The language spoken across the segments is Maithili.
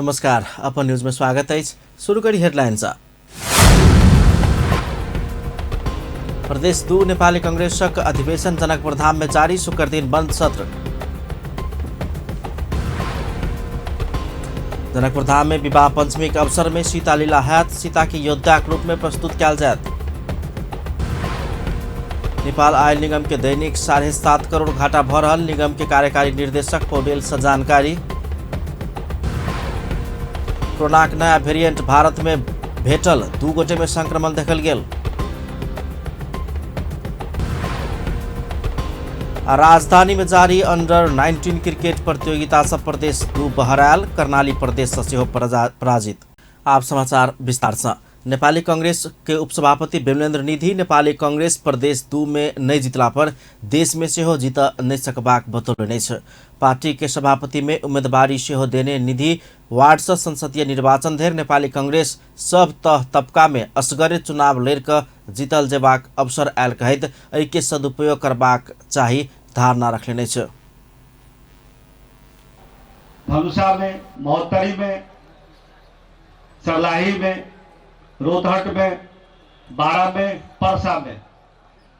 नमस्कार, अपन न्यूज में स्वागत अछि। शुरू करी हेडलाइन सँ। प्रदेश 2 नेपाली कांग्रेसक अधिवेशन जनकपुरधाम में जारी, शुक्र दिन बंद सत्र। जनकपुरधाम में विवाह पंचमी के अवसर में सीता लीला हैत, सीता के योद्धा के रूप में प्रस्तुत कयल जायत। नेपाल आयल निगम के दैनिक 7.5 करोड़ घाटा भ रहल, निगम के कार्यकारी निर्देशक पौडेल से जानकारी। कोरोनाक नया वेरिएंट भारत में भेटल, 2 गोटे में संक्रमण देखल गेल। आ राजधानी में जारी अंडर 19 क्रिकेट प्रतियोगिता से प्रदेश 2 बहरायल, कर्णाली प्रदेश से सेहो पराजित। आप समाचार विस्तार से। नेपाली कांग्रेस के उपसभापति विमलेन्द्र निधि नेपाली कांग्रेस प्रदेश 2 में नहीं जीतला पर देश में सेहो जीत नहीं सकबाक बतौलनि अछि। पार्टी के सभापति में उम्मीदवारी सेहो देने निधि वार्ड से संसदीय निर्वाचन धरि नेपाली कांग्रेस सब तह तबका में असगरे चुनाव लड़ि कऽ जीतल जेबाक अवसर आयल कहैत एहिके सदुपयोग करबाक चाही धारणा रखलनि अछि। धनुषा में, महोत्तरी में, सर्लाही में, रोहतहट में, बारा में, परसा में,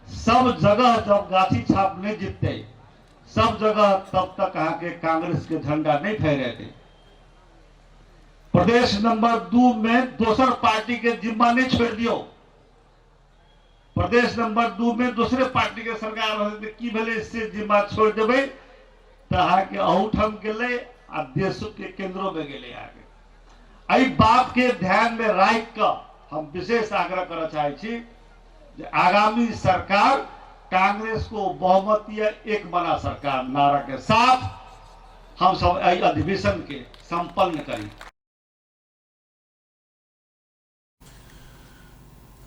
सब जगह जब गाछी छाप नहीं जीतते सब जगह तब तक अहाँ के कांग्रेस के झंडा नहीं फहरेते। प्रदेश नंबर 2 में दोसर पार्टी के जिम्मा नहीं छोड़ दियो। प्रदेश नंबर 2 में दूसरे पार्टी के सरकार रहते की भेलै से जिम्मा छोड़ देबै तो अहाँ के अहूठाम गेलै आ देश के केंद्रों में गेलै। अहाँके एहि बात के ध्यान में राखि कऽ हम विशेष आग्रह करऽ चाहै छी जे आगामी सरकार कांग्रेस को बहुमतीय एक बना सरकार नारा के साथ हम सब एहि अधिवेशन के संपन्न करी।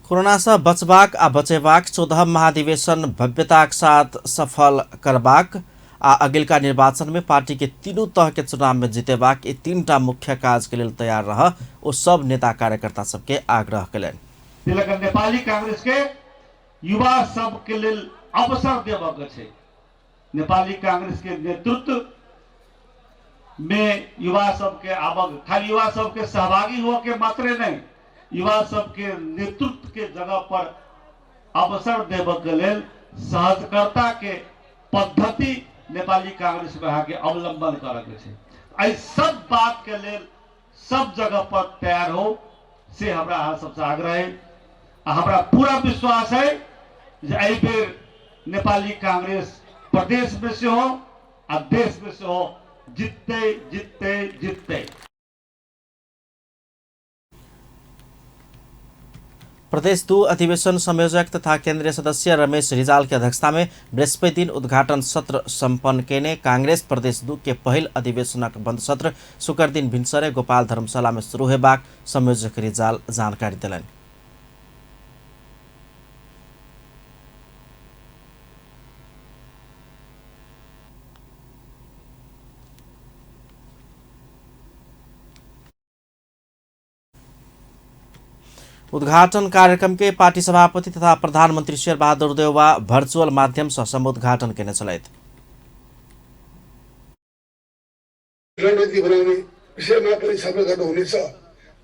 कोरोना से बचबाक आ बचेबाक 14 महाधिवेशन भव्यताक साथ सफल करबाक आ अगिलका निर्वाचन में पार्टी के तीनू तह के चुनाव में जीतेबाक ई 3टा मुख्य काज के लेल तैयार रह ओ सब नेता कार्यकर्ता सबके आग्रह कयलनि। तिलक नेपाली कांग्रेस के युवा सब के लेल अवसर देबऽ के छै। नेपाली कांग्रेस के नेतृत्व में युवा सबके आबक, खाली युवा सबके सहभागी हुआ के मात्रे नहीं, युवा सबके नेतृत्व के जगह पर अवसर देबऽ के लेल सहजकर्ता के पद्धति नेपाली कांग्रेस में अहाँके अवलंबन करऽ के छै। एहि सब बात के लेल सब जगह पर तैयार हो से हमरा अहाँ सबसे आग्रह है। आ हमरा पूरा विश्वास है जे एहि बेर नेपाली कांग्रेस प्रदेश में सेहो आ देश में सेहो जीतते जीतते जीतते। प्रदेश 2 अधिवेशन संयोजक तथा केंद्रीय सदस्य रमेश रिजाल के अध्यक्षता में बृहस्पति दिन उद्घाटन सत्र संपन्न केने कांग्रेस प्रदेश 2 के पहिल अधिवेशनक बंद सत्र शुक्र दिन भिनसरे गोपाल धर्मशाला में शुरू हेबाक संयोजक रिजाल जानकारी देलनि। उद्घाटन कार्यक्रम के पार्टी सभापति तथा प्रधानमंत्री शेरबहादुर देउवा वर्चुअल माध्यम से समुद्घाटन केने छलथि। रणनीति बनाउने विषयमा पनि छलफल गर्नुहुनेछ।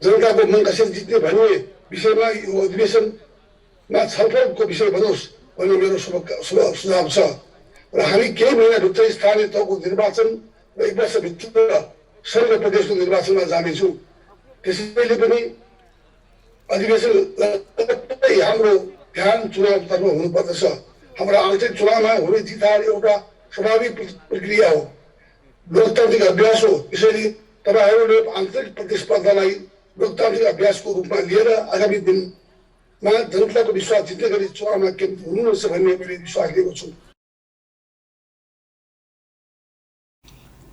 जनताको मन कसरी जित्ने भन्ने विषयमा यो अधिवेशनमा छलफलको विषय बनोस् भन्ने मेरो शुभ सुझाव छ। र हामी केही महिनाभित्रै स्थानीय तहको निर्वाचन र एक वर्षभित्र सङ्घ प्रदेशको निर्वाचनमा जानेछौँ। त्यसैले पनि अधिवेशन हाम्रो ध्यान चुनावतर्फ हुनुपर्दछ। हाम्रो आन्तरिक चुनावमा हुने जित हार एउटा स्वाभाविक प्रक्रिया हो, लोकतान्त्रिक अभ्यास हो। त्यसैले तपाईँहरूले आन्तरिक प्रतिस्पर्धालाई लोकतान्त्रिक अभ्यासको रूपमा लिएर आगामी दिनमा जनताको विश्वास जित्ने गरी चुनावमा केन्द्रित हुनुहुन्छ भन्ने मैले विश्वास लिएको छु।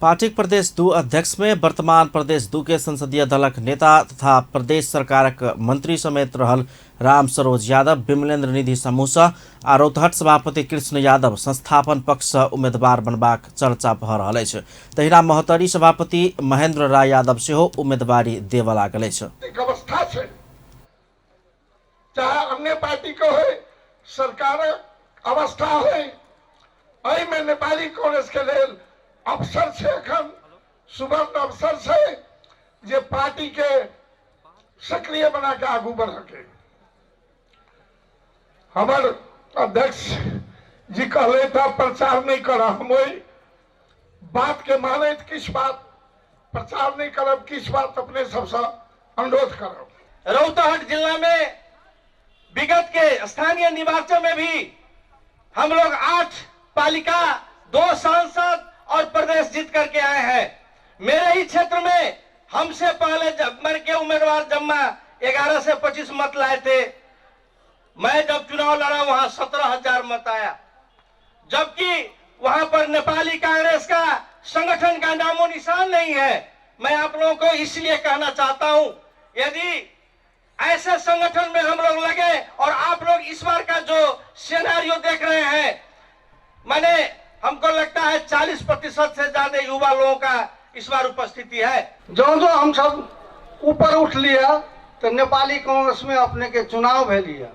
पार्टीक प्रदेश 2 अध्यक्ष में वर्तमान प्रदेश 2 के संसदीय दलक नेता तथा प्रदेश सरकारक मंत्री समेत रहल राम सरोज यादव, विमलेन्द्र निधि समूह आ रौतहट सभापति कृष्ण यादव संस्थापन पक्ष से उम्मीदवार बनबाक चर्चा भऽ रहल अछि। तहिना महोत्तरी सभापति महेंद्र राय यादव सेहो उम्मीदवारी देबऽ लागल अछि। एक अवस्था छै, चाहे अन्य पार्टी के होय, सरकारक अवस्था होय, एहिमे नेपाली कांग्रेस के लेल अवसर छै, एखन सुवर्ण अवसर छै। जे पार्टी के सक्रिय बना के आगू बढ़के। हमर अध्यक्ष जी कहले था प्रचार नहीं कर, हम वही बात के मानैत किछु बात प्रचार नहीं करब, किछु बात अपने सबसे अनुरोध करब। रौतहट जिला में विगत के स्थानीय निर्वाचन में भी हम लोग 8 पालिका, 2 सांसद और प्रदेश जीत करके आए हैं। मेरे ही क्षेत्र में हमसे पहले जब के उम्मीदवार जम्मा 11 से 25 मत लाए थे, मैं जब चुनाव लड़ा वहां 17,000 मत आया, जबकि वहां पर नेपाली कांग्रेस का संगठन का नामो निशान नहीं है। मैं आप लोगों को इसलिए कहना चाहता हूं, यदि ऐसे संगठन में हम लोग लगे और आप लोग इस बार का जो सिनेरियो देख रहे हैं, मैंने हमको लगता है 40% से ज्यादा युवा लोगों का इस बार उपस्थिति है। जो जो हम सब ऊपर उठ लिया तो नेपाली कांग्रेस में अपने के चुनाव भेलिया,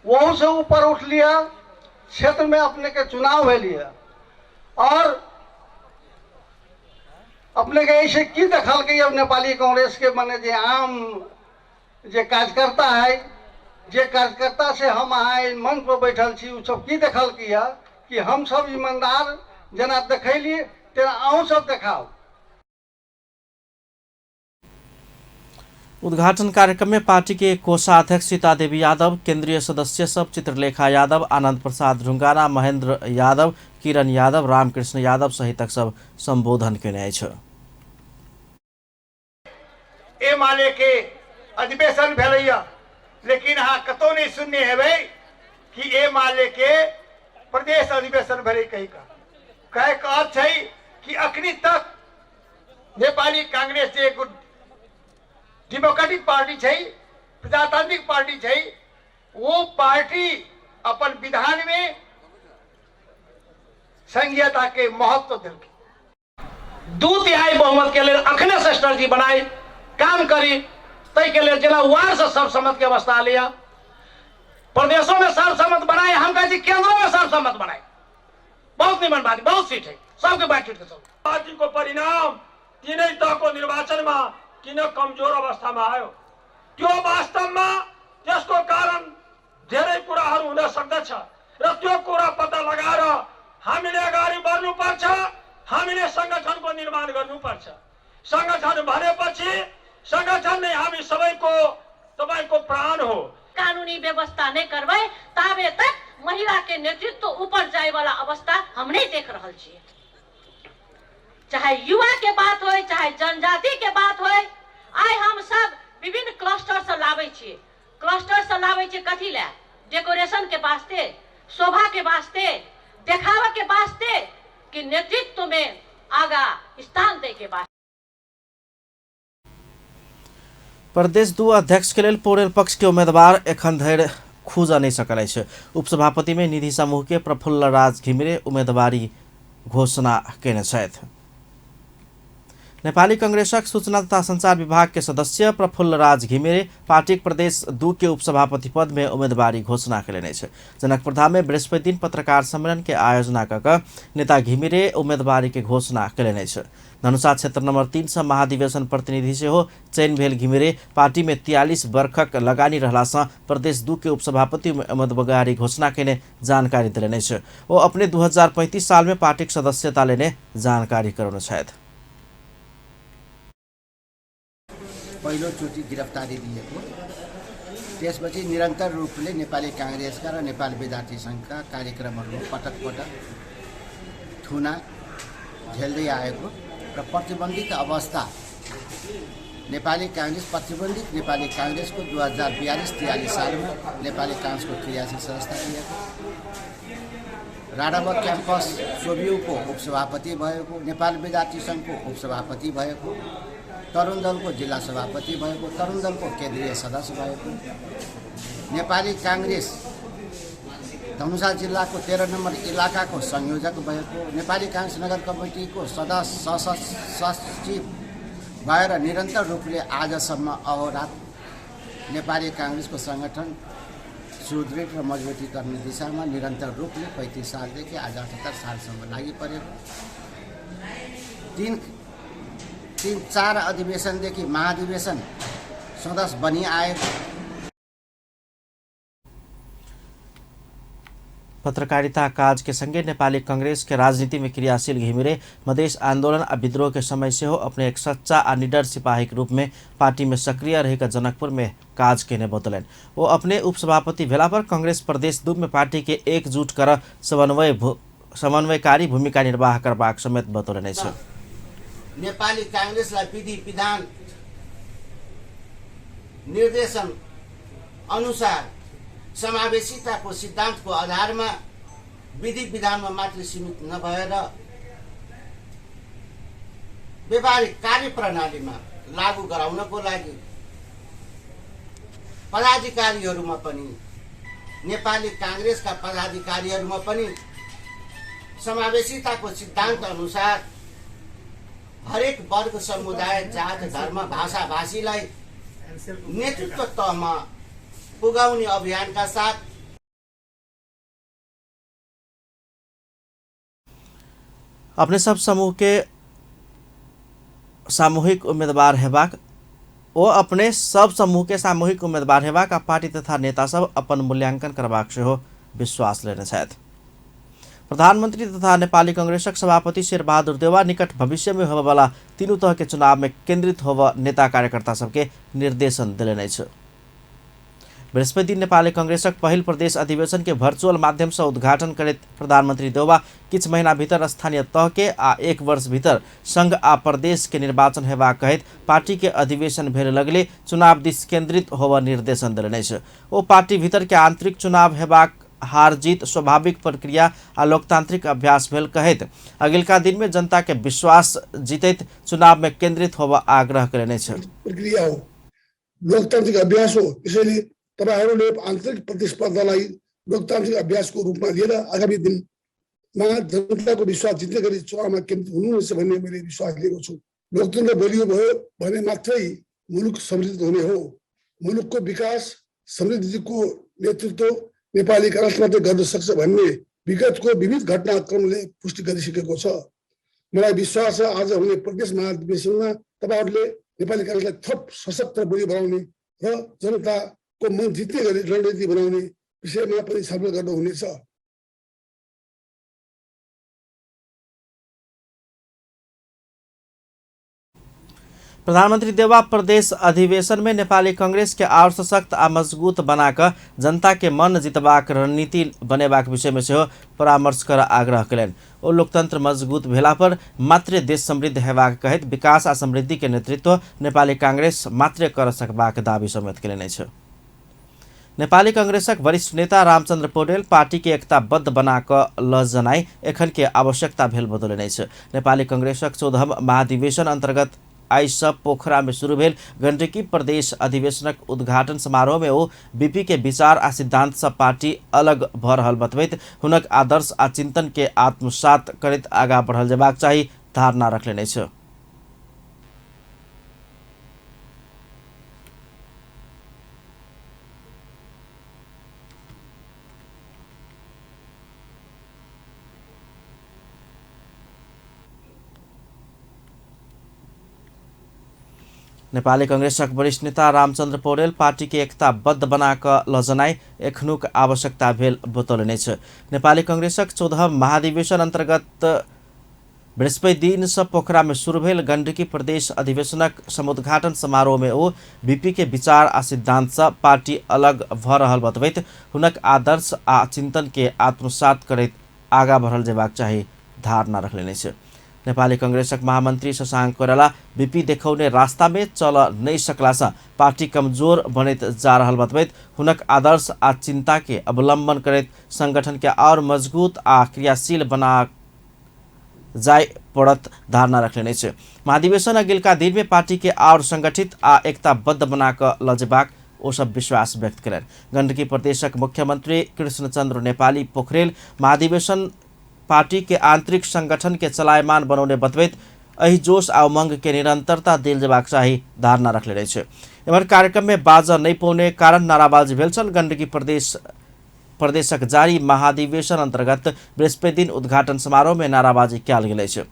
वहू से ऊपर उठ लिया क्षेत्र में अपने के चुनाव भेलिया, और अपने के ऐसे की देखल के अब नेपाली कांग्रेस के माने जे आम जे कार्यकर्ता है, जे कार्यकर्ता से हम अहाँ मंच पर बैठल छी, उ सब की देखल किया कि हम सब ईमानदार जेना देखैलिए तेना अहूँ सब देखाओ। उद्घाटन कार्यक्रम में पार्टी के कोषाध्यक्ष सीता देवी यादव, केंद्रीय सदस्य सब चित्रलेखा यादव, आनंद प्रसाद ढुंगाना, महेंद्र यादव, किरण यादव, रामकृष्ण यादव सहितक सब संबोधन केने अछि। एमाले के अधिवेशन भेलैया, लेकिन अहाँ कतौ नहीं सुनने हेबै कि एमाले के प्रदेश अधिवेशन भेलै कहीं का। कहे के अर्थ है कि अखनी तक नेपाली कांग्रेस जे एगो डेमोक्रेटिक पार्टी छै, प्रजातांत्रिक पार्टी छै, वो पार्टी अपन विधान में संघीयता के महत्व देलकै। 2/3 बहुमत के लेल अखने से स्ट्रेटजी बनाई काम करी, तै के लेल जिला वार्ड से सर्वसम्मत के अवस्था लिया, प्रदेशों में सर्वसम्मत बनाए, हम कहे छी केंद्रों में सर्वसम्मत बनाए। बहुत निमन बात, बहुत सीट है सबके बातचीत के सब। पार्टी को परिणाम तीनै तहको निर्वाचनमा किन कमजोर अवस्थामा आयो, त्यो वास्तवमा त्यसको कारण धेरै कुराहरू हुन सक्दछ र त्यो कुरा पत्ता लगाएर हामीले अगाडि बढ्नुपर्छ। हामीले संगठनको निर्माण गर्नुपर्छ। संगठन भनेपछि संगठन नै हामी सबैको तपाईको प्राण हो। कानूनी व्यवस्था नहीं करबै ताबे तक महिला के नेतृत्व ऊपर जाए वाला अवस्था हम नहीं देख रहल छियै। चाहे युवा के बात हो, चाहे जनजाति के बात हो, आइ हम सब विभिन्न क्लस्टर से लाबै छियै। क्लस्टर से लाबै छियै कथी लए? डेकोरेशन के वास्ते, शोभा के वास्ते, देखावा के वास्ते कि नेतृत्व में आगा स्थान दे के वास्ते। प्रदेश 2 अध्यक्ष के लेल पौडेल पक्ष के उम्मीदवार एखन धरि खुज नहीं सकल अछि। उपसभापति में निधि समूह के प्रफुल्ल राज घिमिरे उम्मीदवारी घोषणा केने छथि। नेपाली कांग्रेसक सूचना तथा संचार विभाग के सदस्य प्रफुल्ल राज घिमिरे पार्टीक प्रदेश 2 के उपसभापति पद में उम्मीदवारी घोषणा केलनि अछि। जनकपुरधाम में बृहस्पति दिन पत्रकार सम्मेलन के आयोजना क नेता घिमिरे उम्मीदवारी के घोषणा केलनि अछि। धनुषा क्षेत्र नंबर 3 से महाधिवेशन प्रतिनिधि सेहो चयन भेल घिमिरे पार्टी में 43 वर्षक लगानी रहला से प्रदेश 2 के उपसभापति उम्मीदवारी घोषणा केने जानकारी देलनि अछि। ओ अपने 2035 साल में पार्टीक सदस्यता लेने जानकारी करौने छथि। पहिलोचोटि गिरफ्तारी दिएको, त्यसपछि निरन्तर रूपले नेपाली काङ्ग्रेसका र नेपाल विद्यार्थी सङ्घका कार्यक्रमहरूमा पटक पटक थुना झेल्दै आएको र प्रतिबन्धित अवस्था नेपाली काङ्ग्रेस प्रतिबन्धित नेपाली काङ्ग्रेसको 2042-43 सालमा नेपाली काङ्ग्रेसको क्रियाशील संस्था दिएको, राणावा क्याम्पस सोभियुको उपसभापति भएको, नेपाल विद्यार्थी सङ्घको उपसभापति भएको, तरुण दलको जिल्ला सभापति भएको, तरुण दलको केन्द्रीय सदस्य भएको, नेपाली काङ्ग्रेस धनुषा जिल्लाको 13 नम्बर इलाकाको संयोजक भएको, नेपाली काङ्ग्रेस नगर कमिटीको सदस्य सचिव भएर निरन्तर रूपले आजसम्म अहोरात नेपाली काङ्ग्रेसको सङ्गठन सुदृढ र मजबुती गर्ने दिशामा निरन्तर रूपले 35 सालदेखि आज 78 सालसम्म लागि परेको, 3-4 अधिवेशनदेखि महाधिवेशन सदस्य बनिआएको। पत्रकारिता काज के संगे नेपाली कांग्रेस के राजनीति में क्रियाशील घिमिरे मधेश आंदोलन आ विद्रोह के समय सेहो अपने एक सच्चा आ निडर सिपाही के रूप में पार्टी में सक्रिय रहिक जनकपुर में काज केने बतौलनि। वो अपने उपसभापति भेला पर कांग्रेस प्रदेश 2 में पार्टी के एकजुट कर समन्वयकारी भूमिका निर्वाह करबाक समेत बतौलनि अछि। नेपाली कांग्रेसलाई विधि विधान निर्देशन अनुसार समावेशिताको सिद्धान्तको आधारमा विधि विधानमा मात्र सीमित नभएर व्यावहारिक कार्यप्रणालीमा लागू गराउनको लागि पदाधिकारीहरूमा पनि, नेपाली कांग्रेसका पदाधिकारीहरूमा पनि समावेशिताको सिद्धान्त अनुसार हरेक वर्ग, समुदाय, जात, धर्म, भाषा भाषीलाई नेतृत्व तहमा पुगाउने अभियानका साथ अपने सब समूह के सामूहिक उम्मीदवार हेबाक ओ अपने सब समूह के सामूहिक उम्मीदवार हेबाक आ पार्टी तथा नेता सब अपन मूल्यांकन करबाक सेहो विश्वास लेने छथि। प्रधानमंत्री तथा नेपाली कांग्रेसक सभापति शेरबहादुर देउवा निकट भविष्य में होबयवला तीनू तह के चुनाव में केंद्रित होब नेता कार्यकर्ता सबके निर्देशन देलनि अछि। बृहस्पति दिन नेपाली कांग्रेसक पहिल प्रदेश अधिवेशन के वर्चुअल माध्यम से उद्घाटन करैत प्रधानमंत्री देउवा किछु महीना भीतर स्थानीय तह के आ 1 वर्ष भीतर संघ आ प्रदेश के निर्वाचन हेबाक कहैत पार्टी के अधिवेशन भेल लगले चुनाव दिस केंद्रित होब निर्देशन देलनि अछि। ओ पार्टी भीतर के आंतरिक चुनाव हेबाक हार जीत स्वाभाविक प्रक्रिया आ लोकतांत्रिक अभ्यास भेल कहैत अगिलका दिन में जनता के विश्वास जीतैत चुनाव में केंद्रित होब आग्रह कयलनि अछि। प्रक्रिया हो, लोकतान्त्रिक अभ्यास हो, त्यसैले तपाईहरूले आन्तरिक प्रतिस्पर्धालाई लोकतान्त्रिक अभ्यासको रूपमा लिएर आगामी दिनमा जनताको विश्वास जित्ने गरी चुनावमा केन्द्रित हुनुहुनेछ भन्ने मैले विश्वास लिएको छु। लोकतन्त्र बलियो भयो भने मात्रै मुलुक समृद्ध हुने हो। मुलुकको विकास समृद्धिको नेतृत्व नेपाली कांग्रेसले मात्रै गर्न सक्छ भन्ने विगतको विविध घटनाक्रमले पुष्टि गरिसकेको छ। मलाई विश्वास छ आज हुने प्रदेश महाधिवेशनमा तपाईहरूले नेपाली कांग्रेसलाई थप सशक्त बलियो बनाउने र जनता को मन जित्ने गरी रणनीति बनाउने विषयमा पनि छलफल गर्नुहुनेछ। प्रधानमंत्री देउवा प्रदेश अधिवेशन में नेपाली कांग्रेस के और सशक्त आ मजबूत बनाकर जनता के मन जितबाक रणनीति बनेबाक विषय में सेहो परामर्श कर आग्रह कयलनि। ओ लोकतंत्र मजबूत भेला पर मात्रे देश समृद्ध हेबाक कहैत विकास आ समृद्धि के नेतृत्व नेपाली कांग्रेस मात्रे कर सकबाक दावी समेत कयलनि अछि। नेपाली कांग्रेसक वरिष्ठ नेता रामचंद्र पौडेल पार्टी के एकताबद्ध बना कऽ ल जनाई एखन के आवश्यकता भेल बतौलनि अछि। नेपाली कांग्रेसक 14वां महाधिवेशन अंतर्गत आइ सब पोखरा में शुरू भेल गण्डकी प्रदेश अधिवेशनक उद्घाटन समारोह में ओ बीपी के विचार आ सिद्धांत से पार्टी अलग भ रहल बतबैत हुनक आदर्श आ चिंतन के आत्मसात करैत आगा बढ़ल जेबाक चाही धारणा रखलनि अछि। नेपाली कांग्रेसक वरिष्ठ नेता रामचंद्र पौडेल पार्टी के एकताबद्ध बना कऽ ल जनाई एखनुक आवश्यकता भेल बतौलनि अछि। नेपाली कांग्रेसक 14वां महाधिवेशन अंतर्गत बृहस्पति दिन से पोखरा में शुरू भेल गण्डकी प्रदेश अधिवेशनक समुद्घाटन समारोह में ओ बीपी के विचार आ सिद्धांत से पार्टी अलग भ रहल बतबैत हुनक आदर्श आ चिंतन के आत्मसात करैत आगा बढ़ल जेबाक चाही धारणा रखलनि अछि। नेपाली कांग्रेसक महामंत्री शशांक कोइराला बीपी देखौने रास्ता में चल नहीं सकला से पार्टी कमजोर बनैत जा रहल बतबैत हुनक आदर्श आ चिंता के अवलंबन करैत संगठन के और मजबूत आ क्रियाशील बना जाय पड़त धारणा रखलनि अछि। महाधिवेशन अगिलका दिन में पार्टी के और संगठित आ एकताबद्ध बना कऽ ल जेबाक ओ सब विश्वास व्यक्त कयलनि। गण्डकी प्रदेशक मुख्यमंत्री कृष्णचंद्र नेपाली पोखरेल महाधिवेशन पार्टी के आंतरिक संगठन के चलायमान बनौने बतबैत एहि जोश आ उमंग के निरंतरता देल जेबाक चाही धारणा रखले अछि। एम्हर कार्यक्रम में बाजऽ नहि पौने कारण नाराबाजी भेल छल। गण्डकी प्रदेशक जारी महाधिवेशन अंतर्गत बृहस्पति दिन उद्घाटन समारोह में नाराबाजी कयल गेल अछि।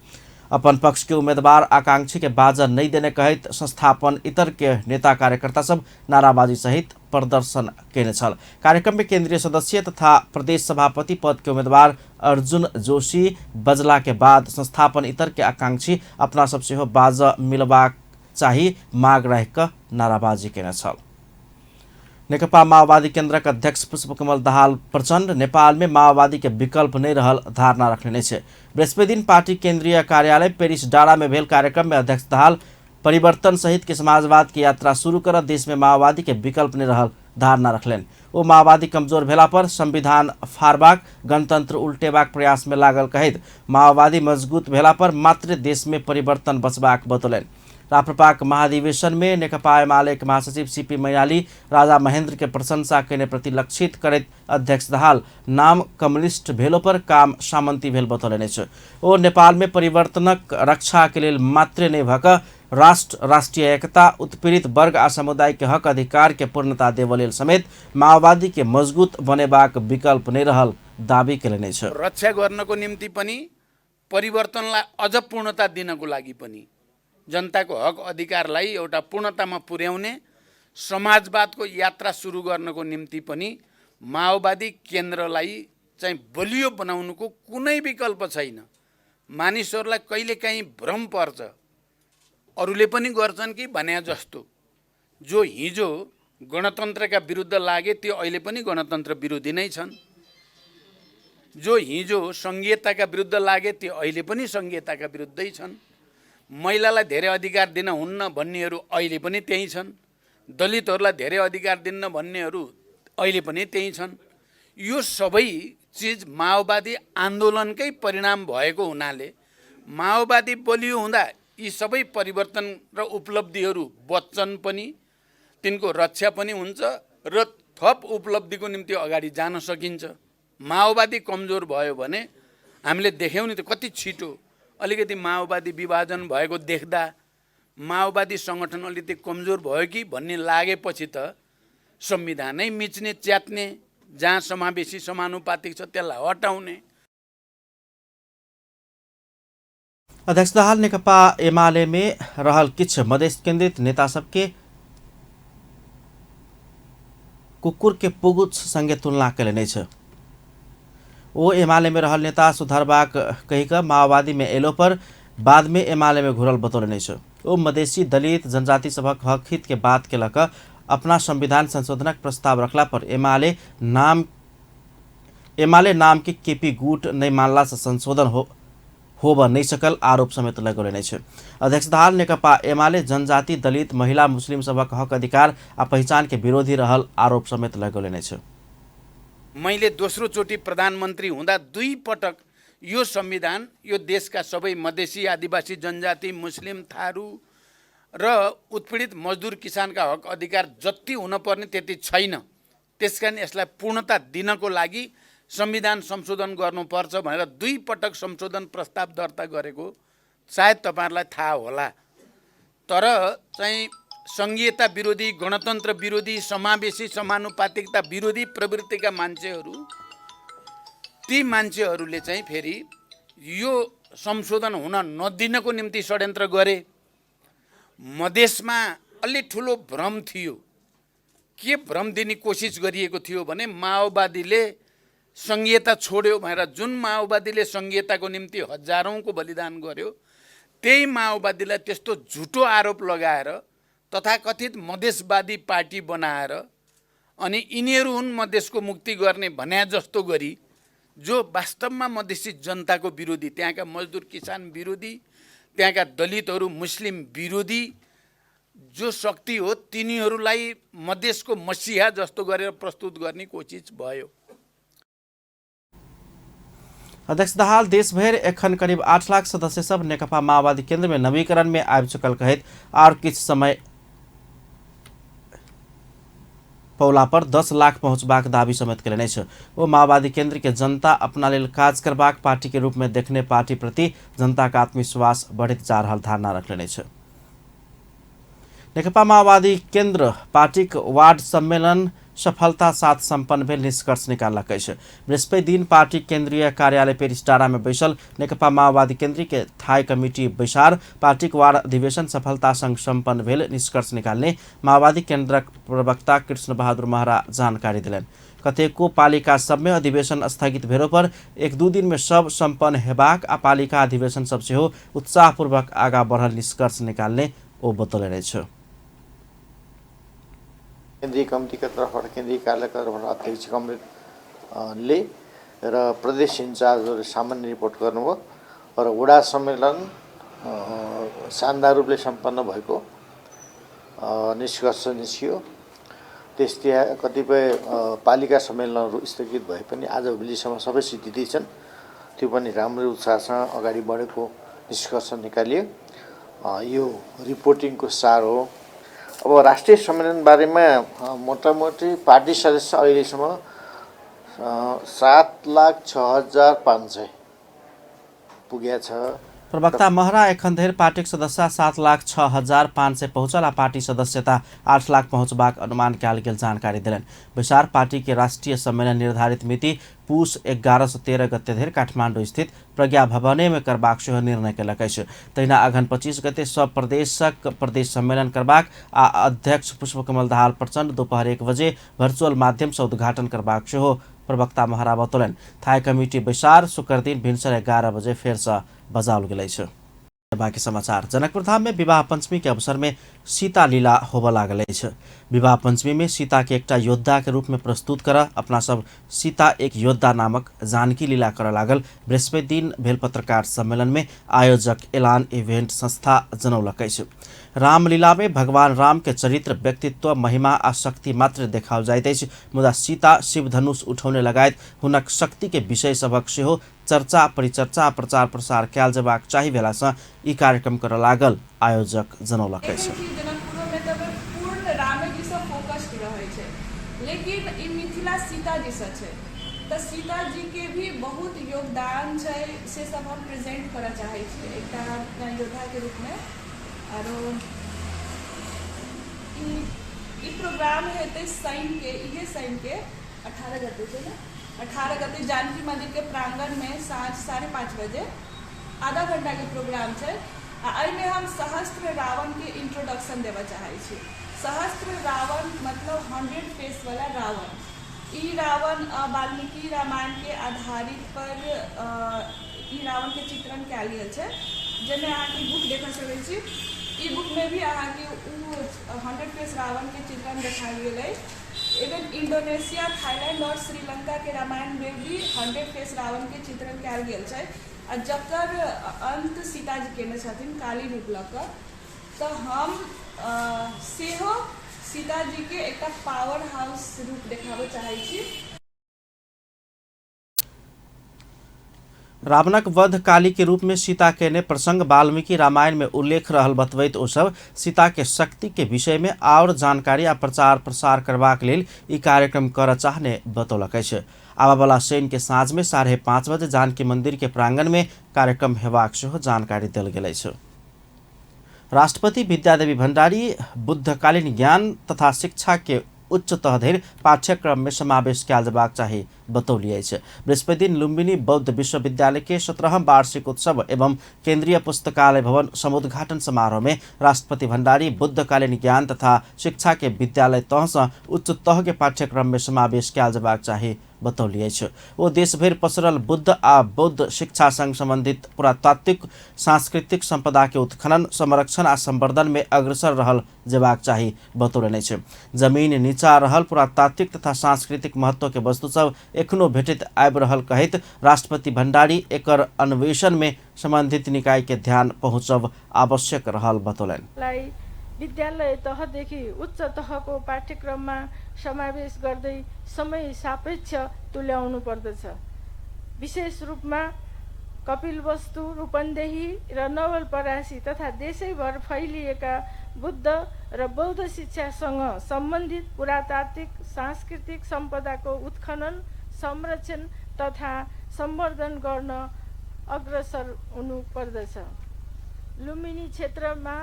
अपन पक्ष के उम्मीदवार आकांक्षी के बाजा नहीं देने कहैत संस्थापन इतर के नेता कार्यकर्ता सब नाराबाजी सहित प्रदर्शन केने छल। कार्यक्रम में केंद्रीय सदस्य तथा प्रदेश सभापति पद के उम्मीदवार अर्जुन जोशी बजला के बाद संस्थापन इतर के आकांक्षी अपना सब सेहो बाजा मिलबाक चाही माग राखि कऽ नाराबाजी केने छल। नेकपा माओवादी केन्द्रक अध्यक्ष पुष्पकमल दाहाल प्रचण्ड नेपाल में माओवादी के विकल्प नहीं रहल धारणा रखने छै। बृहस्पति दिन पार्टी केंद्रीय कार्यालय पेरिस डाँडा में भेल कार्यक्रम में अध्यक्ष दाहाल परिवर्तन सहित के समाजवाद के यात्रा शुरू कर देश में माओवादी के विकल्प नहीं रहल धारणा रखलनि। ओ माओवादी कमजोर भेला पर संविधान फाड़बाक, गणतंत्र उल्टेबाक प्रयास में लागल कहैत माओवादी मजबूत भेला पर मात्र देश में परिवर्तन बचबाक बतौलनि। राप्रपाक महाधिवेशन में नेकपा एमाले के महासचिव सीपी मैनाली राजा महेंद्र के प्रशंसा केने प्रति लक्षित करैत अध्यक्ष दाहाल नाम कम्युनिस्ट भेलो पर काम सामंती भेल बतौलनि अछि। ओ नेपाल में परिवर्तनक रक्षा के लेल मात्रे नहि भऽ कऽ राष्ट्र, राष्ट्रीय एकता, उत्पीड़ित वर्ग आ समुदाय के हक अधिकार के पूर्णता देबऽ लेल समेत माओवादी के मजबूत बनेबाक विकल्प नहि रहल दावी केलनि अछि। रक्षा गर्नको निम्ति पनि, परिवर्तनलाई अझ पूर्णता दिनको लागि पनि, जनताको हक अधिकारलाई एउटा पूर्णतामा पुर्याउने समाजवादको यात्रा सुरु गर्नको निम्ति पनि माओवादी केन्द्रलाई चाहिँ बलियो बनाउनुको कुनै विकल्प छैन। मानिसहरूलाई कहिलेकाहीँ भ्रम पर्छ, अरूले पनि गर्छन् कि भने जस्तो। जो हिजो गणतन्त्रका विरुद्ध लागे त्यो अहिले पनि गणतन्त्र विरोधी नै छन्। जो हिजो सङ्घीयताका विरुद्ध लागे त्यो अहिले पनि सङ्घीयताका विरुद्धै छन्। महिलालाई धेरै अधिकार दिन हुन्न भन्नेहरू अहिले पनि त्यही छन्। दलितहरूलाई धेरै अधिकार दिन्न भन्नेहरू अहिले पनि त्यही छन्। यो सबै चिज माओवादी आन्दोलनकै परिणाम भएको हुनाले माओवादी बलियो हुँदा यी सबै परिवर्तन र उपलब्धिहरू बच्छन् पनि, तिनको रक्षा पनि हुन्छ र थप उपलब्धिको निम्ति अगाडि जान सकिन्छ। माओवादी कमजोर भयो भने हामीले देख्यौँ नि त कति छिटो अलिकति माओवादी विभाजन भएको देख्दा माओवादी सङ्गठन अलिकति कमजोर भयो कि भन्ने लागेपछि त संविधानै मिच्ने च्यात्ने, जहाँ समावेशी समानुपातिक छ त्यसलाई हटाउने। अध्यक्ष दाहाल नेकपा एमाले में रहल किछ मधेस केंद्रित नेता सबके कुकुर के पुगुछ संगे तुलना केलनि अछि। ओ एमाले में रहल नेता सुधारबाक कहि कऽ माओवादी में एलो पर बाद में एमाले में घुरल बतौलनि अछि। ओ मधेसी, दलित, जनजाति सभक हक हित के बात के लऽ कऽ अपना संविधान संशोधनक प्रस्ताव रखला पर एमाले नाम के केपी गुट नहि मानला से संशोधन होब नहि सकल आरोप समेत लगौलनि अछि। अध्यक्ष दाहाल नेकपा एमाले जनजाति, दलित, महिला, मुस्लिम सभक हक अधिकार आ पहिचान के विरोधी रहल आरोप समेत लगौलनि अछि। मैले दोस्रो चोटि प्रधानमन्त्री हुँदा दुई पटक यो संविधान यो देशका सबै मधेसी, आदिवासी, जनजाति, मुस्लिम, थारू र उत्पीडित मजदुर किसानका हक अधिकार जति हुनुपर्ने त्यति छैन, त्यसकारण यसलाई पूर्णता दिनको लागि संविधान संशोधन गर्नुपर्छ भनेर दुई पटक संशोधन प्रस्ताव दर्ता गरेको सायद तपाईहरुलाई थाहा होला। तर चाहिँ सङ्घीयता विरोधी, गणतन्त्र विरोधी, समावेशी समानुपातिकता विरोधी प्रवृत्तिका मान्छेहरू, ती मान्छेहरूले चाहिँ फेरि यो संशोधन हुन नदिनको निम्ति षड्यन्त्र गरे। मधेसमा अलि ठुलो भ्रम थियो। के भ्रम दिने कोसिस गरिएको थियो भने माओवादीले सङ्घीयता छोड्यो भनेर। जुन माओवादीले सङ्घीयताको निम्ति हजारौँको बलिदान गर्यो त्यही माओवादीलाई त्यस्तो झुटो आरोप लगाएर तथाकथित मधेसवादी पार्टी बनाएर अनि यिनीहरू हुन् मधेसको मुक्ति गर्ने भने जस्तो गरी, जो वास्तवमा मधेसी जनताको विरोधी, त्यहाँका मजदुर किसान विरोधी, त्यहाँका दलितहरू मुस्लिम विरोधी जो शक्ति हो तिनीहरूलाई मधेसको मसिहा जस्तो गरेर प्रस्तुत गर्ने कोसिस भयो। अध्यक्ष दाहाल देशभरि एखन करीब 8 लाख सदस्य सब नेकपा माओवादी केंद्र में नवीकरण में आबि चुकल कहैत आर किछु समय पौला पर 10 लाख पहुंचबाक दावी समेत केलनि अछि। ओ माओवादी केंद्र के जनता अपना लेल काज करबाक पार्टी के रूप में देखने पार्टी प्रति जनता का आत्मविश्वास बढ़ैत जा रहल धारणा रखलनि अछि। नेकपा माओवादी केंद्र पार्टीक वार्ड सम्मेलन सफलता साथ सम्पन्न भेल निष्कर्ष निकाललक अछि। बृहस्पति दिन पार्टी केंद्रीय कार्यालय पेरिसडाँडा में बैसल नेकपा माओवादी केंद्रीय के थाई कमिटी बैसार पार्टीक वार्ड अधिवेशन सफलता संग सम्पन्न भेल निष्कर्ष निकालने माओवादी केंद्रक प्रवक्ता कृष्ण बहादुर महरा जानकारी दिलनि। कतेको पालिका सब में अधिवेशन स्थगित भेलो पर एक दू दिन में सब सम्पन्न हेबाक आ पालिका अधिवेशन सब सेहो उत्साहपूर्वक आगा बढ़ल निष्कर्ष निकालने ओ बतौलनि अछि। केन्द्रीय कमिटीका तर्फबाट केन्द्रीय कार्यालयका तर्फबाट अध्यक्ष कमरेडले र प्रदेश इन्चार्जहरूले सामान्य रिपोर्ट गर्नुभयो र वडा सम्मेलन शानदार रूपले सम्पन्न भएको निष्कर्ष निस्कियो। त्यस्तै कतिपय पालिका सम्मेलनहरू स्थगित भए पनि आज भोलिसम्म सबै सिद्धिँदै छन्, त्यो पनि राम्रो उत्साहसँग अगाडि बढेको निष्कर्ष निकालियो। यो रिपोर्टिङको सार हो। अब राष्ट्रिय सम्मेलन बारेमा मोटामोटी पार्टी सदस्य अहिलेसम्म 7,06,500 पुगेको छ। प्रवक्ता महरा एखन धरि पार्टीक सदस्य 7,06,500 पहुँचल आ पार्टी सदस्यता 8 लाख पहुँचबाक अनुमान कयल गेल जानकारी देलनि। बैसार पार्टी के राष्ट्रीय सम्मेलन निर्धारित मिति पुस 11 से 13 गते धरि काठमाडौँ स्थित प्रज्ञा भवने में करबाक सेहो निर्णय कयलक अछि। तहिना अघन 25 गते सब प्रदेशक प्रदेश सम्मेलन करबाक आ अध्यक्ष पुष्पकमल दाहाल प्रचण्ड दोपहर 1 बजे वर्चुअल माध्यम से उद्घाटन करबाक सेहो प्रवक्ता महरा बतौलनि। थाई कमिटी बैसार शुक्र दिन भिनसर 11 बजे फेरसँ बजाओल गेल अछि। बाँकी समाचार। जनकपुरधाम में विवाह पंचमी के अवसर में सीता लीला होबऽ लागल अछि। विवाह पंचमी में सीता के एकटा योद्धा के रूप में प्रस्तुत कर अपना सब सीता एक योद्धा नामक जानकी लीला करऽ लागल बृहस्पति दिन भेल पत्रकार सम्मेलन में आयोजक एलान इवेंट संस्था जनौलक अछि। रामलीला में भगवान राम के चरित्र, व्यक्तित्व, महिमा आ शक्ति मात्र देखाओल जाइत अछि, मुदा सीता शिव धनुष उठौने लगायत हुनक शक्ति के विषय सभक सेहो चर्चा परिचर्चा प्रचार प्रसार कयल जेबाक चाही भेलासँ ई कार्यक्रम करऽ लागल आयोजक जनौलक अछि। जनकपुरमे तऽ पूर्ण रामेजीसँ फोकस्ड रहै छै, लेकिन ई मिथिला सीताजीसँ छै, तऽ सीताजीके भी बहुत योगदान छै, से सब हम प्रेजेंट करऽ चाहै छी एकटा योद्धाके रूपमे। आरो ई प्रोग्राम हेतै शनिके, इहे शनिके 18 गते छै ने, 18 गते जानकी मंदिर के प्रांगण में साँझ 5:30 बजे आधा घंटा के प्रोग्राम छै। आ एहिमे हम सहस्त्र रावण के इंट्रोडक्शन देबऽ चाहै छी। सहस्त्र रावण मतलब 100 फेस वाला रावण। ई रावण वाल्मीकि रामायण के आधारित पर ई रावण के चित्रण कयल गेल छै, जाहिमे अहाँके बुक देख सकै छी। ई बुक में भी अहाँके ओ 100 फेस रावण के चित्रण देखायल गेल अछि। इवन इंडोनेशिया, थाईलैंड और श्रीलंका के रामायण में भी 100 फेस रावण के चित्रण कयल गेल छै, आ जकर अंत सीताजी केने छथिन काली रूप लऽ कऽ। तऽ हम सेहो सीताजीके एकटा पावर हाउस रूप देखाबऽ चाहै छी। रावणक वध काली के रूप में सीता केने प्रसंग वाल्मीकि रामायण में उल्लेख रहल बतबैत ओ सब सीता के शक्ति के विषय में और जानकारी आ प्रचार प्रसार करबाक लेल ई कार्यक्रम करऽ चाहने बतौलक अछि। आबऽवला शनि के साँझ में 5:30 बजे जानकी मंदिर के प्रांगण में कार्यक्रम हेबाक सेहो जानकारी देल गेल अछि। राष्ट्रपति विद्यादेवी भण्डारी बुद्धकालीन ज्ञान तथा शिक्षा के उच्च तह धरि पाठ्यक्रम में समावेश कयल जेबाक चाही बतौली अछि। बृहस्पति दिन लुम्बिनी बौद्ध विश्वविद्यालय के 17वां वार्षिक उत्सव एवं केंद्रीय पुस्तकालय भवन समुद्घाटन समारोह में राष्ट्रपति भण्डारी बुद्धकालीन ज्ञान तथा शिक्षा के विद्यालय तह से उच्च तह के पाठ्यक्रम में समावेश कयल जेबाक चाही बतौली अछि। ओ देशभरि पसरल बुद्ध आ बौद्ध शिक्षा संग संबंधित पुरातात्विक सांस्कृतिक संपदा के उत्खनन, संरक्षण आ संवर्धन में अग्रसर रहल जेबाक चाही बतौलनि अछि। जमीन नीचा रहल पुरातात्विक तथा सांस्कृतिक महत्व के वस्तु सब एखनो भेटैत आबि रहल कहैत राष्ट्रपति भण्डारी एकर अन्वेषण में संबंधित निकाय के ध्यान पहुँचब आवश्यक रहल बतौलनि। विद्यालय तहदेखि उच्च तहको पाठ्यक्रममा समावेश गर्दै समय सापेक्ष तुल्याउनु पर्दछ। विशेष रूपमा कपिलवस्तु, रूपन्देही र नवलपरासी तथा देशैभर फैलिएका बुद्ध र बौद्ध शिक्षासँग सम्बन्धित पुरातात्विक सांस्कृतिक सम्पदाको उत्खनन, संरक्षण तथा सम्वर्धन गर्न अग्रसर हुनु पर्दछ। लुम्बिनी क्षेत्रमा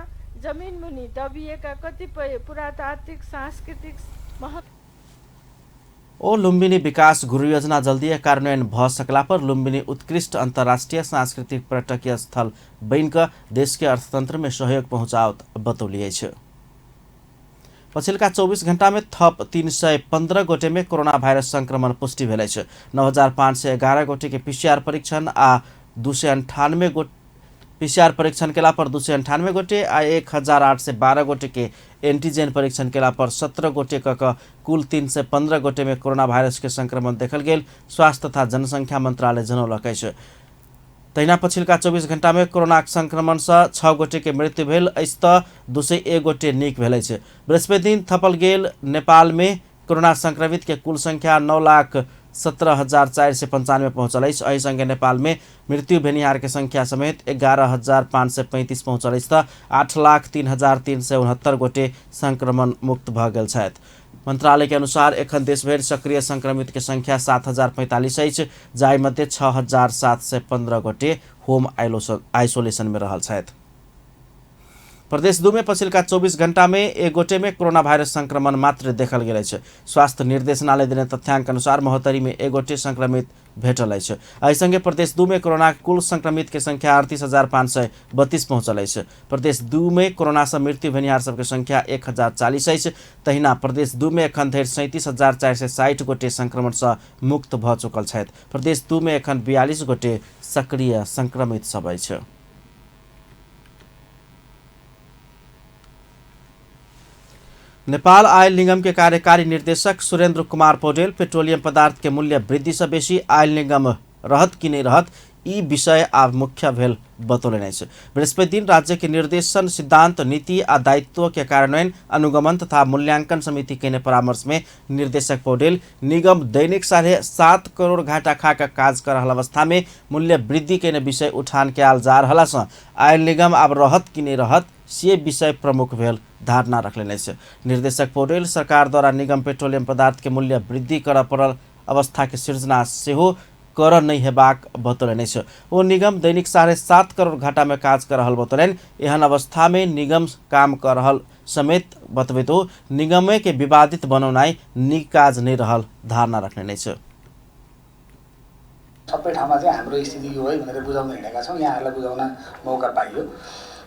जमिनमुनि दबिएका कतिपय पुरातात्विक सांस्कृतिक महत्व ओ लुम्बिनी विकास गुरु योजना जल्दीए कार्यान्वयन भ सकला पर लुम्बिनी उत्कृष्ट अंतर्राष्ट्रीय सांस्कृतिक पर्यटकीय स्थल बनिकऽ देश के अर्थतंत्र में सहयोग पहुँचाओत बतौली अछि। पछिल्का 24 घण्टा में थप 315 गोटे में कोरोना वायरस संक्रमण पुष्टि भेल अछि। 9511 गोटे के पीसीआर परीक्षण आ 298 गोटे पीसीआर परीक्षण केला पर 298 गोटे आ 1812 गोटे के एंटीजन परीक्षण केला पर 17 गोटे क कुल 315 गोटे में कोरोना वायरस के संक्रमण देखल गेल स्वास्थ्य तथा जनसंख्या मंत्रालय जनौलक अछि। तहिना पछिल्का 24 घण्टा में कोरोना संक्रमण से 6 गोटे के मृत्यु भेल अछि त 201 गोटे नीक भेल अछि। बृहस्पति दिन थपल गेल नेपाल में कोरोना संक्रमित के कुल संख्या 9,17,495 पहुँचल अछि। एहि संगे नेपाल में मृत्यु भेनिहार के संख्या समेत 11,535 पहुँचल अछि त 8,03,369 गोटे संक्रमण मुक्त भ गेल छथि। मंत्रालय के अनुसार एखन देशभरि सक्रिय संक्रमित के संख्या 7,045 अछि, जाहि मध्ये 6,715 गोटे होम आइसोलेशन में रहल छथि। प्रदेश 2 में पछिल्का 24 घण्टा में एक गोटे में कोरोना वायरस संक्रमण मात्र देखल गेल अछि। स्वास्थ्य निर्देशनालय देने तथ्यांक अनुसार महोत्तरी में एक गोटे संक्रमित भेटल अछि। एहि संगे प्रदेश 2 में कोरोना कुल संक्रमित के संख्या 38,532 पहुँचल अछि। प्रदेश 2 में कोरोना से मृत्यु भेनिहार सबके संख्या 1,040 अछि। तहिना प्रदेश 2 में एखन धरि 37,460 गोटे संक्रमण से मुक्त भ चुकल छथि। प्रदेश 2 में एखन 42 गोटे सक्रिय संक्रमित सब अछि। नेपाल आयल निगम के कार्यकारी निर्देशक सुरेंद्र कुमार पौडेल पेट्रोलियम पदार्थ के मूल्य वृद्धि से बेसी आयल निगम रहत कि नहीं रहत ई विषय आब मुख्य भेल बतौलनि अछि। बृहस्पति दिन राज्य के निर्देशन सिद्धांत नीति आ दायित्व के कार्यान्वयन अनुगमन तथा मूल्यांकन समिति के परामर्श में निर्देशक पौडेल निगम दैनिक 7.5 करोड़ घाटा खा के काज कर रहल अवस्था में मूल्य वृद्धि के विषय उठान कयल जा रहला सँ आयल निगम आब रहत कि नहीं रहत से विषय प्रमुख भेल धारणा रखलनि अछि। निर्देशक पौडेल सरकार द्वारा निगम पेट्रोलियम पदार्थ के मूल्य वृद्धि करऽ पड़ल अवस्था के सृजना सेहो कर नहीं हेबाक बतौलनि अछि। ओ निगम दैनिक 7.5 करोड़ घाटा में काज कर रहल बतौलनि। एहन अवस्था में निगम काम कर रहल समेत बतबैत ओ निगमे के विवादित बनौनाइ नीक काज नहीं रहल धारणा रखलनि अछि। सबै ठाउँमा चाहिँ हाम्रो स्थिति यो है भनेर बुझाउन हिँडेका छौँ, यहाँहरूलाई बुझाउन मौका पाइयो।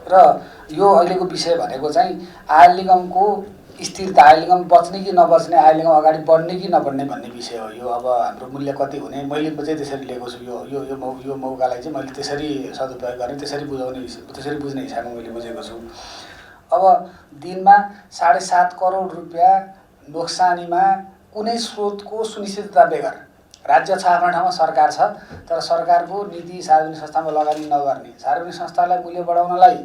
र यो अहिलेको विषय भनेको चाहिँ आयल निगमको स्थिरता, आयल निगम बच्ने कि नबच्ने, आयल निगम अगाडि बढ्ने कि नबढ्ने भन्ने विषय हो यो। अब हाम्रो मूल्य कति हुने मैले चाहिँ त्यसरी लिएको छु। यो यो यो मौकालाई चाहिँ मैले त्यसरी सदुपयोग गर्ने, त्यसरी बुझाउने, त्यसरी बुझ्ने हिसाबमा मैले बुझेको छु। अब दिनमा 7.5 करोड रुपियाँ नोक्सानीमा कुनै स्रोतको सुनिश्चितता बेगर, राज्य छ आफ्नो ठाउँमा, सरकार छ, तर सरकारको नीति सार्वजनिक संस्थामा लगानी नगर्ने, सार्वजनिक संस्थालाई मूल्य बढाउनलाई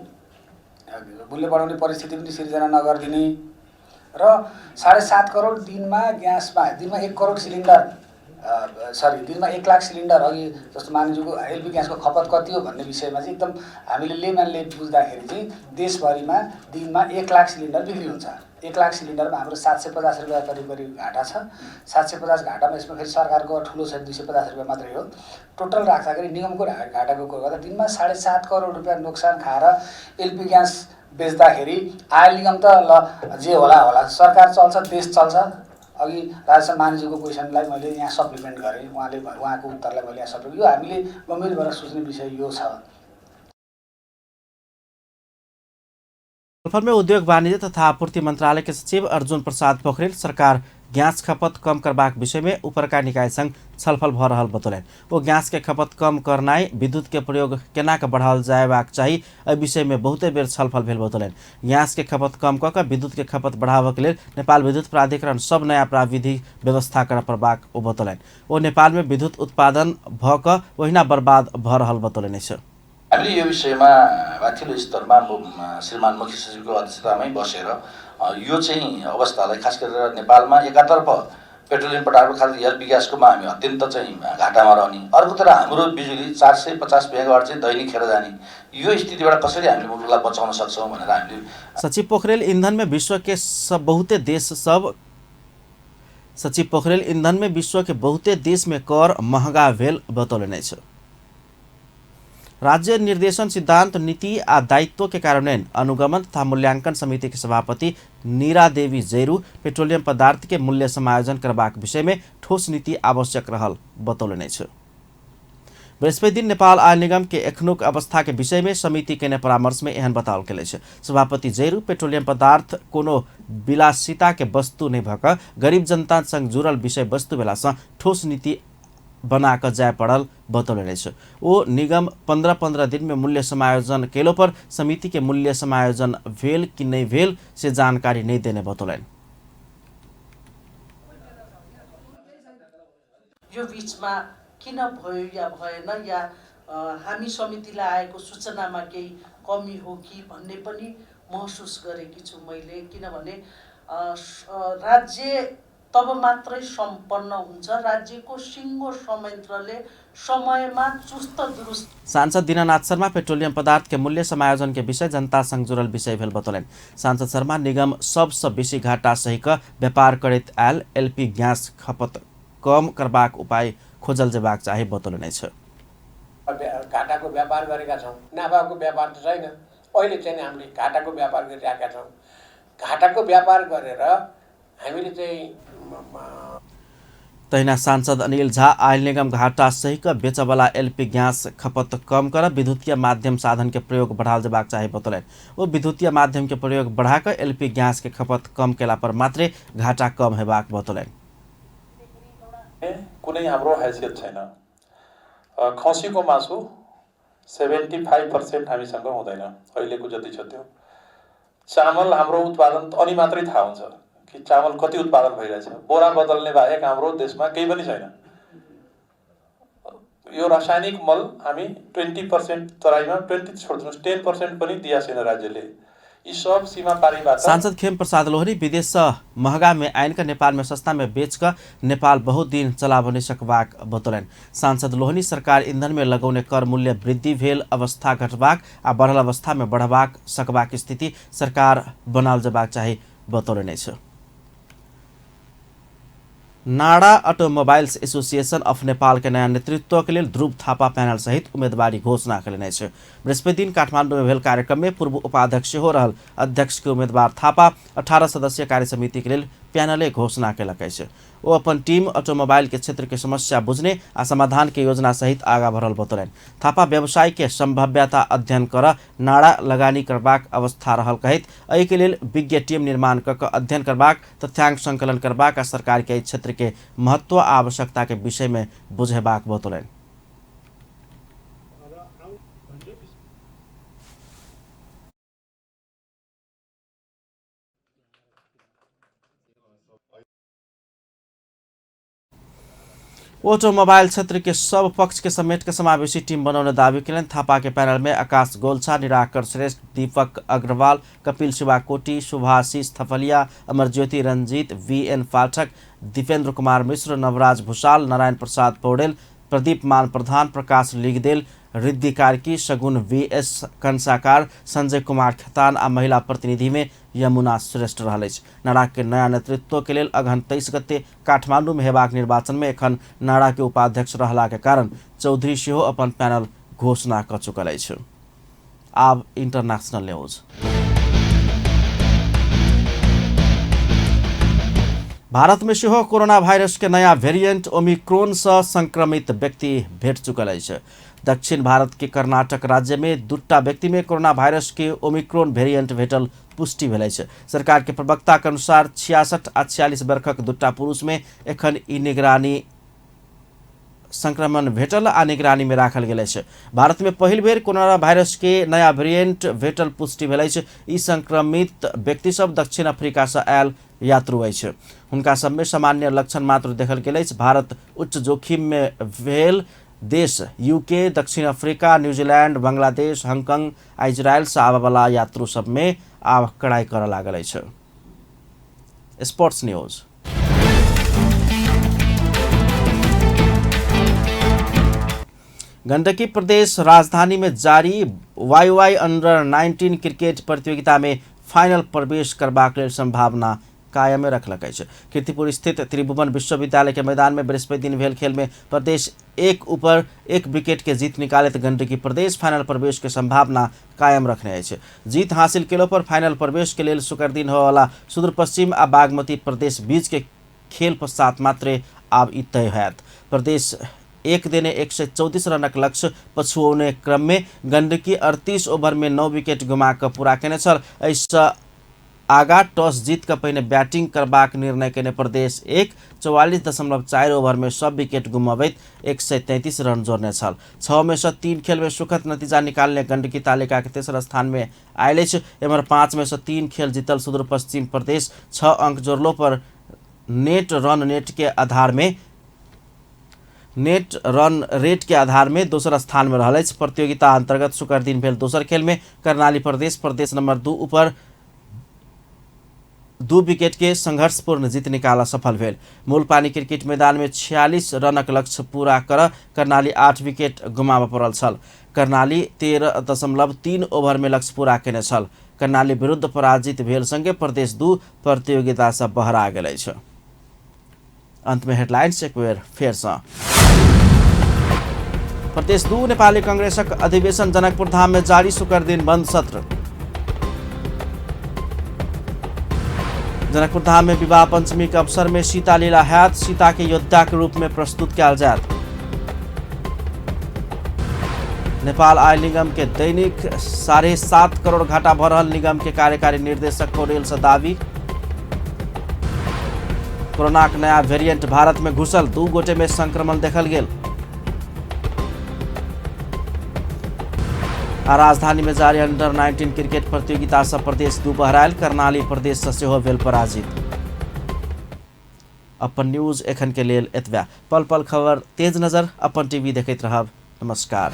मूल्य बढाउने परिस्थिति पनि सिर्जना नगरिदिने र 7.5 करोड दिनमा ग्यासमा दिनमा 1 करोड सिलिन्डर सरी दिनमा 1 लाख सिलिन्डर, अघि जस्तो मानिसको एलपी ग्यासको खपत कति हो भन्ने विषयमा चाहिँ एकदम हामीले लेम्यानले बुझ्दाखेरि चाहिँ देशभरिमा दिनमा 1 लाख सिलिन्डर बिक्री हुन्छ। 1 लाख सिलिन्डरमा हाम्रो 750 रुपियाँ करिब करिब घाटा छ। 750 घाटामा यसमा फेरि सरकारको ठुलो छ 250 रुपियाँ मात्रै हो। टोटल राख्दाखेरि निगमको घाटाको कुरा गर्दा दिनमा 7.5 करोड रुपियाँ नोक्सान खाएर एलपी ग्यास बेच्दाखेरि आयल निगम त ल जे होला होला, सरकार चल्छ, देश चल्छ। अघि राजेश मानजीको क्वेसनलाई मैले यहाँ सप्लिमेन्ट गरेँ, उहाँले उहाँको उत्तरलाई मैले यहाँ सप्लिमेन्ट, यो हामीले गम्भीर भएर सोच्ने विषय यो छ। छलफल में उद्योग वाणिज्य तथा आपूर्ति मंत्रालय के सचिव अर्जुन प्रसाद पोखरेल सरकार गैस खपत कम करबाक विषय में उपरका निकाय संग छलफल भ रहल बतौलनि। ओ गैस के खपत कम करनाइ, विद्युत के प्रयोग केना के बढ़ाओल जायबाक चाही, एहि विषय में बहुते बेर छलफल भेल बतौलनि। गैस के खपत कम क के विद्युत के खपत बढ़ाबय लेल नेपाल विद्युत प्राधिकरण सब नया प्राविधिक व्यवस्था करय पड़बाक ओ बतौलनि। ओ नेपाल में विद्युत उत्पादन भ क ओहिना बर्बाद भ रहल बतौलनि अछि। हामीले यो विषयमा माथिल्लो स्तरमा श्रीमान मुख्य सचिवको अध्यक्षतामै बसेर यो चाहिँ अवस्थालाई खास गरेर नेपालमा एकातर्फ पेट्रोलियम पदार्थ खास एलपी ग्यासकोमा हामी अत्यन्त चाहिँ घाटामा रहने, अर्कोतिर हाम्रो बिजुली 450 मेगावाट चाहिँ दैनिक खेर जाने, यो स्थितिबाट कसरी हामीले मुलुकलाई बचाउन सक्छौँ भनेर हामीले। सचिव पोखरेल ईंधन में विश्व के सब बहुते देश सब सचिव पोखरेल ईंधन में विश्व के बहुते देश में कर महंगा भेल बतौलनि अछि। राज्य निर्देशन सिद्धांत नीति आ दायित्व के कार्यान्वयन अनुगमन तथा मूल्यांकन समिति के सभापति नीरा देवी जैरू पेट्रोलियम पदार्थ के मूल्य समायोजन करबाक विषय में ठोस नीति आवश्यक रहल बतौलनि अछि। बृहस्पति दिन नेपाल आयल निगम के एखनुक अवस्था के विषय में समिति केने परामर्श में एहन बताओल गेल अछि। सभापति जैरू पेट्रोलियम पदार्थ कोनो विलासिता के वस्तु नहि भऽ कऽ गरीब जनता संग जुड़ल विषय वस्तु भेला सँ ठोस नीति बना कऽ जाय पड़ल बतौलनि अछि। ओ निगम 15-15 दिन में मूल्य समायोजन केलो पर समिति के मूल्य समायोजन भेल कि नहि भेल से जानकारी नहि देने बतौलनि। यो बीचमा किन भयो या भएन या हामी समितिलाई आएको सूचनामा केही कमी हो कि भन्ने पनि महसुस गरेकी छु मैले। किनभने राज्य तब मात्रै सम्पन्न हुन्छ राज्यको सिङ्गो संयन्त्रले समयमा चुस्त दुरुस्त। सांसद दीनानाथ शर्मा पेट्रोलियम पदार्थ के मूल्य समायोजन के विषय जनता संग जुड़ल विषय भेल बतौलनि। सांसद शर्मा निगम सबसँ बेसी घाटा सहि कऽ व्यापार करैत आयल एलपी गैस खपत कम करबाक उपाय खोजल जेबाक चाही बतौलनि अछि। घाटाको व्यापार गरेका छौँ, नाफाको व्यापार त छैन। अहिले चाहिँ हामीले घाटाको व्यापार गरिरहेका छौँ। घाटाको व्यापार गरेर हामीले चाहिँ तहिना सांसद अनिल झा आयल निगम घाटा सहि कऽ बेचऽवला एलपी गैस खपत कम कर विद्युतीय माध्यम साधन के प्रयोग बढ़ाओल जेबाक चाही बतौलनि। ओ विद्युतीय माध्यम के प्रयोग बढ़ा कऽ एलपी गैस के खपत कम केला पर मात्रै घाटा कम हेबाक बतौलनि। कुनै हाम्रो हैसियत छैन। खसीको मासु 75% हामीसँग हुँदैन अहिलेको जति छ त्यो। चामल हाम्रो उत्पादन अनि मात्रै थाहा हुन्छ कि चामल कति उत्पादन भइरहेछ। बोरा बदल्ने बाहेक हाम्रो देशमा केही पनि छैन। यो रासायनिक मल हामी 20% तराईमा 20 छोडिदिनुहोस् 10% पनि दिएको छैन राज्यले। यी सब सीमा पारीबाट। सांसद खेम प्रसाद लोहनी विदेश से महंगा में आइन कऽ नेपाल में सस्ता में बेच कऽ नेपाल बहुत दिन चलाब नहि सकबाक बतौलनि। सांसद लोहनी सरकार ईंधन में लगौने कर मूल्य वृद्धि भेल अवस्था घटबाक आ बढ़ल अवस्था में बढ़बाक सकबाक स्थिति सरकार बनाओल जेबाक चाही बतौलनि अछि। नाडा ऑटोमोबाइल्स एसोसिएशन अफ नेपाल के नया नेतृत्व के लेल ध्रुव थापा पैनल सहित उम्मेदवारी घोषणा कयलनि अछि। बृहस्पति दिन काठमाडौँ में भेल कार्यक्रम में पूर्व उपाध्यक्ष सेहो रहल अध्यक्ष के उम्मीदवार थापा 18 सदस्यीय कार्य समिति के लेल पैनले घोषणा कयलक अछि। ओ अपन टीम ऑटोमोबाइल के क्षेत्र के समस्या बुझने आ समाधान के योजना सहित आगा बढ़ल बतौलनि। थापा व्यवसाय के संभाव्यता अध्ययन कर नाडा लगानी करबाक अवस्था रहल कहैत एहि के लेल विज्ञ टीम निर्माण कऽ अध्ययन करबाक, तथ्यांक संकलन करबाक आ सरकार के एहि क्षेत्र के महत्व आ आवश्यकता के विषय में बुझेबाक बतौलनि। ऑटोमोबाइल क्षेत्र के सब पक्ष के समेट के समावेशी टीम बनाउने दावी कयलनि। थापा के पैनल में आकाश गोल्छा, निराकर श्रेष्ठ, दीपक अग्रवाल, कपिल शिवाकोटी, शुभाशीष थपलिया, अमरज्योति रंजीत, वी.एन. पाठक, दीपेंद्र कुमार मिश्र, नवराज भूषाल, नारायण प्रसाद पौडेल, प्रदीप मान प्रधान, प्रकाश लिगदेल, रिद्धि कार्की, सगुन वी.एस. कंसाकार, संजय कुमार खेतान आ महिला प्रतिनिधि में यमुना श्रेष्ठ रहल अछि। नाडा के नया नेतृत्व के लेल अगहन 23 गते काठमांडू में हेबाक निर्वाचन में एखन नाडा के उपाध्यक्ष रहला के कारण चौधरी सेहो अपन पैनल घोषणा क चुकल अछि। आब इंटरनेशनल न्यूज। भारत में सेहो कोरोना वायरस के नया वेरिएंट ओमिक्रोन से संक्रमित व्यक्ति भेट चुकल अछि। दक्षिण भारत के कर्नाटक राज्य में 2 व्यक्ति में कोरोना वायरस के ओमिक्रोन वेरिएंट भेटल पुष्टि भेल अछि। सरकार के प्रवक्ता के अनुसार 66 आ 46 वर्षक 2 पुरुष में एखन ई निगरानी संक्रमण भेटल आ निगरानी में राखल गेल अछि। भारत में पहिल बेर कोरोना वायरस के नया वेरिएंट भेटल पुष्टि भेल अछि। ई संक्रमित व्यक्ति सब दक्षिण अफ्रीका से आयल यात्रु अछि। हुनका सब में सामान्य लक्षण मात्र देखल गेल अछि। भारत उच्च जोखिम में भेल देश यूके, दक्षिण अफ्रीका, न्यूजीलैंड, बांग्लादेश, हांगकांग आ इजरायल से आबयवला यात्रु सब में आब कड़ाई करऽ लागल अछि। Sports news. Gandaki प्रदेश राजधानी में जारी वाईवाई अंडर 19 क्रिकेट प्रतियोगिता में फाइनल प्रवेश करबाक लेल संभावना कायमे रखलक अछि। कीर्तिपुर स्थित त्रिभुवन विश्वविद्यालय के मैदान में बृहस्पति दिन भेल खेल में प्रदेश 1 ऊपर 1 विकेट के जीत निकालैत गंडकी प्रदेश फाइनल प्रवेश के संभावना कायम रखने अछि। जीत हासिल केलो पर फाइनल प्रवेश के लेल शुक्र दिन होयवाला सुदूर पश्चिम आ बागमती प्रदेश बीच के खेल पश्चात मात्रे आब ई तय होयत। प्रदेश 1 देने 134 रनक लक्ष्य पछुऔने क्रम में गंडकी 38 ओवर में 9 विकेट गुमा कऽ पूरा केने छल। एहिसँ आगा टॉस जीत कऽ पहिने बैटिंग करबाक निर्णय केने प्रदेश 1 44.4 ओवर में सब विकेट गुमाबैत 133 रन जोड़ने छल। 6 में से 3 खेल में सुखद नतीजा निकालने गंडकी तालिका के तेसर स्थान में आयल अछि। एम्हर 5 में से 3 खेल जीतल सुदूर पश्चिम प्रदेश 6 अंक जोड़लो पर नेट रन नेट के आधार में नेट रन रेट के आधार में दोसर स्थान में रहल अछि। प्रतियोगिता अंतर्गत शुक्र दिन भेल दोसर खेल में कर्णाली प्रदेश प्रदेश नंबर 2 ऊपर 2 विकेट के संघर्षपूर्ण जीत निकाल सफल भेल। मूलपानी क्रिकेट मैदान में 46 रनक लक्ष्य पूरा कर कर्णाली 8 विकेट गुमाबऽ पड़ल छल। कर्णाली 13.3 ओवर में लक्ष्य पूरा केने छल। कर्णाली विरुद्ध पराजित भेल संगे प्रदेश 2 प्रतियोगिता से बहरा गेल अछि। अंत में हेडलाइंस एक बेर फेर से। प्रदेश 2 नेपाली कांग्रेसक अधिवेशन जनकपुर धाम में जारी, शुक्र दिन बंद सत्र। जनकपुर धाम में विवाह पंचमी के अवसर में सीता लीला हैत, सीता के योद्धा के रूप में प्रस्तुत कयल जायत। नेपाल आय निगम के दैनिक 7.5 करोड़ घाटा भऽ रहल निगम के कार्यकारी निर्देशक पौडेल से दावी। कोरोनाक नया वेरिएंट भारत में घुसल, 2 गोटे में संक्रमण देखल गेल। आ राजधानी में जारी अंडर 19 क्रिकेट प्रतियोगिता से प्रदेश 2 बहरायल, कर्णाली प्रदेश से सेहो भेल पराजित। अपन न्यूज एखन के लेल एतबे। पल पल खबर तेज नजर अपन टीवी देखैत रहब। नमस्कार।